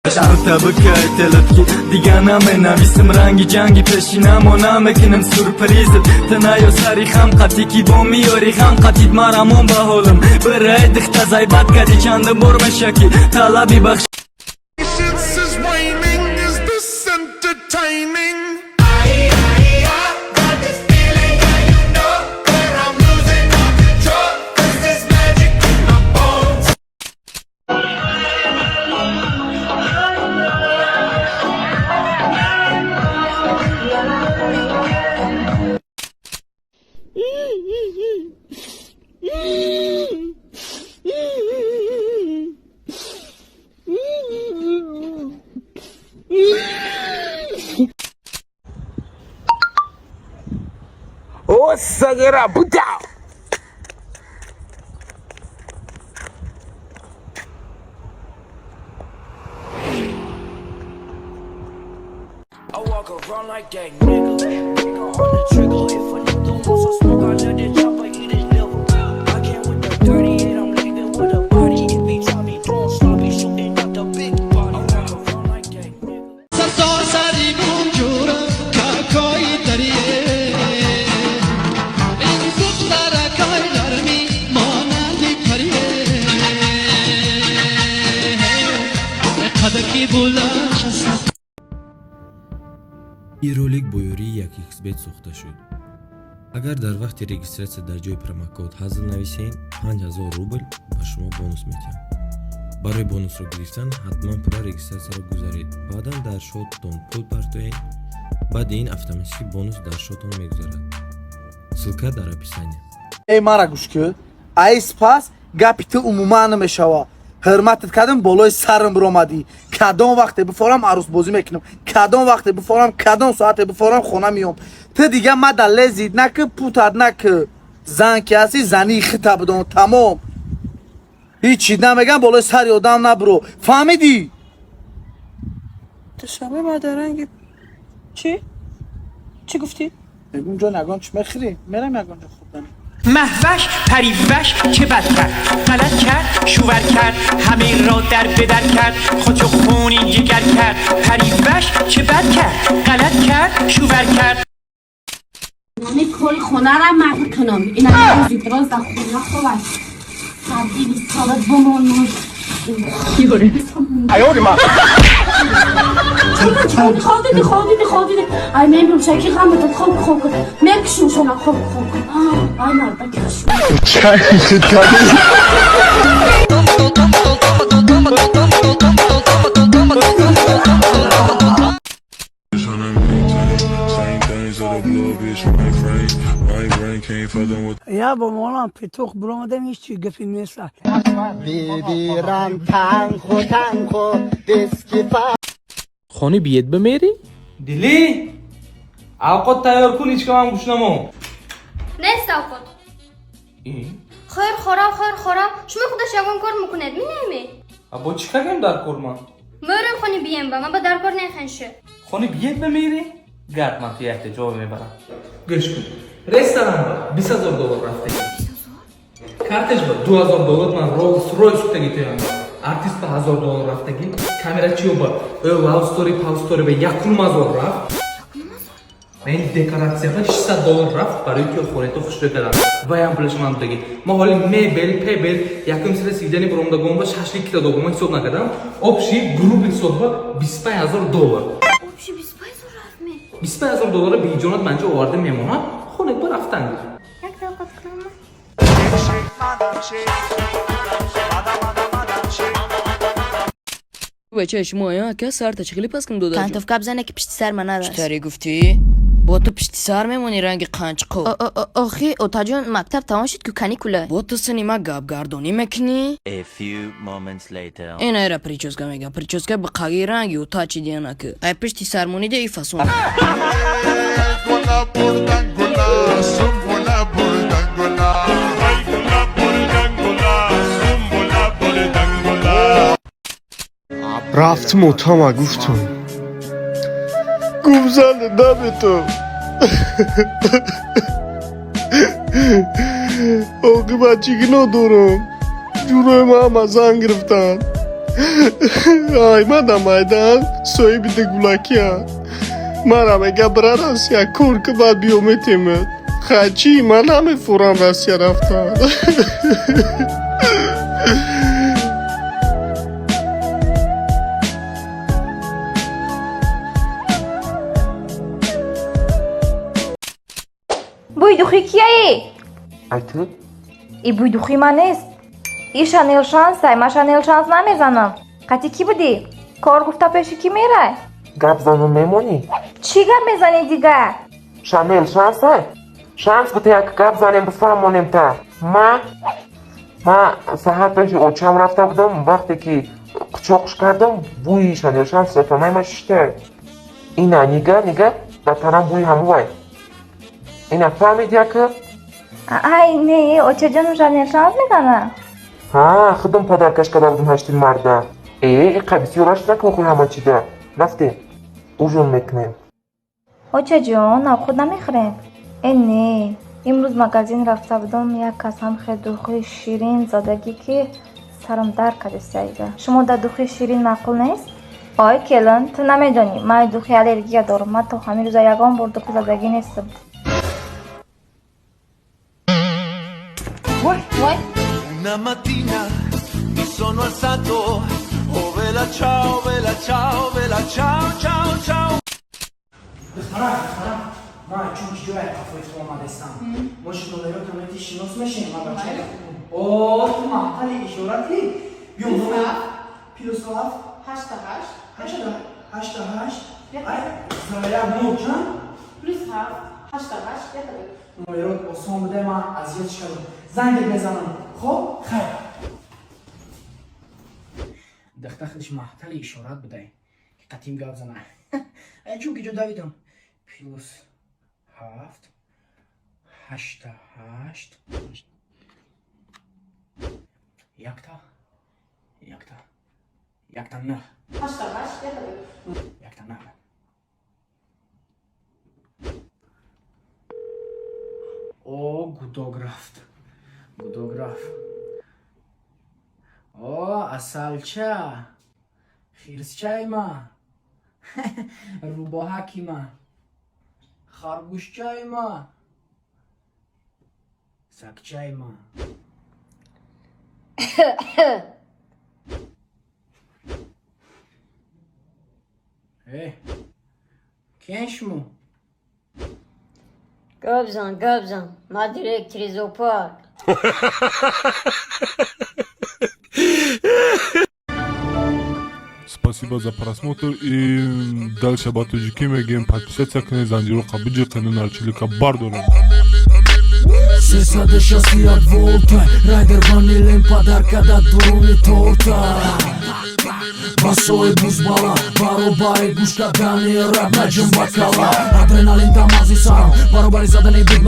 Табака телепки дига наменависим, ранги ҷанги пешинамо намекунем сюрпризит. Тинаё сари хам қатӣ ки бо миёри ғам қатид марамон ба ҳолим бирай дихта зайбат кади чанда бор мешаки талаби бахш. Patience is waning, is this entertaining? Got this feeling, yeah, you know that I'm losing all control. 'Cause there's magic in my bones. О, Сагера, бутау! I walk around like that nigga. Finger on the trigger. If a nigga wants some smoke, I let the chopper eat his liver. I came with the 38, I'm leaving with a body. If he try me, throwing sloppy, shooting out the big body. I walk around like that nigga. Сартосари гумҷура какои дарие, ин духтаракай гармӣ монанди парие, қадаки буланд. Ин ролик бо ёрии 1xBet сохта шуд. Агар дар вақти регистрация дар ҷои промокод ҳазл нависед, 5000 рубл ба шумо бонус медиҳам. Барои бонусро гирифтан ҳатман пурра регистрацияро гузаред, баъдан дар шотон пул партоед. Баъди ин автоматически бонус дар шотон мегузарад. Ссылка дар описание. Эй, мара гӯш кӣ, айс пас гапи ту умуман намешава. Ҳурматат кардам, болои сарам биромадӣ. Кадом вақте бифорам, арӯсбозӣ мекунам, кадом вақте бифорам, кадом соате бифорам, хона меём. Ту дига мада лезить накӣ, путать накӣ. Зан ки ҳастӣ, зании хита бидон, тамом. Ҳичи намегам, болои сари одам набиро, фаҳмидӣ? Душанбе бадаранги чӣ? Чӣ гуфтӣ? Мегум, ҷон, ягон чӣ мехӯрӣ? Мерам ягон ҷо хӯрданӣ. مهوش پریوش چه بد کرد، غلط کرد، شوور کرد، همه را در بدر کرد، خودشو خونین جگر کرد. پریوش چه بد کرد، غلط کرد، شوور کرد. نمی کل خونه را مرد کنم. این روزی دراز در خونه خوب است. سردی ثابت بمون. خواب دیدی، خواب دیدی، خواب دیدی. ای نمیرم شکی غم بده. خواب خواب کن، میکشم شما. خواب خواب کن. ای مردک خشم. Same things that'll blow a bitch my frame. My brain can't fathom what Я бо молам петух биромадам, ҳеч гапи нест. Бибирам танхо танхо диски. Хони биет бимери? Дилӣ, авқот тайёр кун, ҳеҷкамам гӯшнамо. Нест авқот. Хайр хӯрам, хайр хӯрам. Шумо худаш ягон кор мекунед, минеми? Бо чӣ кардем дар кор ман? Мӯрем хони бием ба ман ба дар кор нехенши. Хони биет бимери? Гард, ман ту якта ҷо мебарам. Гӯш кун, ресторан ба 20 000 доллар рафтагӣ, картеж ба 2000 доллар, ман Роллс Ройс гуфтагӣ, тоям артист ба 1000 доллар рафтагӣ, камерачиё ба love story, пав story ба 1500 рафт, ин декоратсия ба 600 доллар рафт, барои ки хонето хушрӯ кардам, ваям пулаш ман додагӣ. Ма ҳоли мебел пебел якум сира сидани буромдагон ба шашлик кита догон, ман ҳисоб накардам. Общий грубый ҳисоб ба 25 000 доллар. Общий 25 000 рафт ме? 25 000 доллара беиҷонат манҷа оварда мемонад, хонет ба рафтан гир. Як авқот кунам. Shake, madam shake. Бача, шумо ая сарта чӣ хеле пас кун дода? Кантов гап зане, ки пишти сар ма нарас. Чӣ гуфтӣ? Бо ту пишти сар мемонӣ, ранги қанчқо. Охи, отаҷон, мактаб тамом шуд ку, каникула. Бо ту сини ма гапгардонӣ мекунӣ? A few moments later. Ин айра прическа мегам, прическа ба қаги ранги ута чи дианаки. Ай пишти сармонида и фасон. Gola burdangola, sumbola burdangola. Gola burdangola, sumbola burdangola. Рафтим, отама гуфтум, гуфт: «Зане, наметом». Оқибат чӣ гуноҳ дорам? Ҷурои ма ҳама зан гирифтанд. Ай, мада майдан соҳиби дугулакия. Мара мега, бира Россия, кор ки, баъд биё метемад. Хай, чӣ, ман намефурам Россия рафтан. Бӯи духи кияи? Ай ту? И бӯи духи ман нест. И Шанел Шансай, ман Шанел Шанс намезанам. Қати кӣ будӣ? Кор гуфта пеши кӣ мерай? Гап занон мемонӣ? Чӣ гап мезанӣ дигар? Шанел Шансай? Шанс бута, як гап занем, бифаҳмонем та. Ма саҳар пеши очам рафта будам, вақте ки қучоқш кардам, бӯи Шанел Шанс рафтамай ма шишта. Ина нига, нига, дар танам бӯи ҳамувай. Ина фаҳмид яка? Ай, не, очаҷону Шанел Шанс мезана? Ҳа, худам подаркаш карда будам ҳаштин марда. Э, иқа бисёраш накун ҳама чида. Рафтем. Ужин мекунем. Очаҷон, навхуд намехӯрем? Э, не, имрӯз магазин рафта будам, як кас ҳам хел духи ширин задагӣ, ки сарам дард кардистаида. Шумо дар духи ширин маъқул нест? Ой, келин, ту намедонӣ, ман духи аллергия дорам. Ман то ҳамин рӯза ягон бор духи задагӣ нестам. Una mattina mi sono alzato, oh vela ciao, vela ciao, vela ciao, ciao, ciao. Духтара, духтара, ман чун ки ҷои қафои ту омадестам, мо шинодариётро мети шинос мешем, ма бача. О, ту маҳтали ишоратӣ. Биё, номер плюс ҳафт ҳашта ҳашт. Ҳашта ҳашта ҳашт. Ай, заря нол чанд? +7 8 8 1. Номерот осон буде, ман азият шавам. Зангет мезанам. Хоб, хайр. Духтар худаш маҳтали ишорат будай, ки қатим гап зана. Ай, чун ки ҷо давидам. +7 8 8 1 1 1 9. 8 8 1. 1 9. О, гудок рафт, гудок рафт. О, асалча, хирсчаи ма, рӯбоҳаки ма, харгӯшчаи ма, сагчаи ма. Э, киян шумо? Гап зан, гап зан, ма директори зоопарк. Спасибо за просмотр и дальше ба тоҷикӣ мегӯем: подписаться кунед, занҷироқа биҷиқену нарчилика бардорем. 361 волта райдер ванилен подарка да дуруни торта. Басои бузбала баробари гӯш кардани рап наҷум бакала. Адреналин дар мағзи сарам баробари задани бит.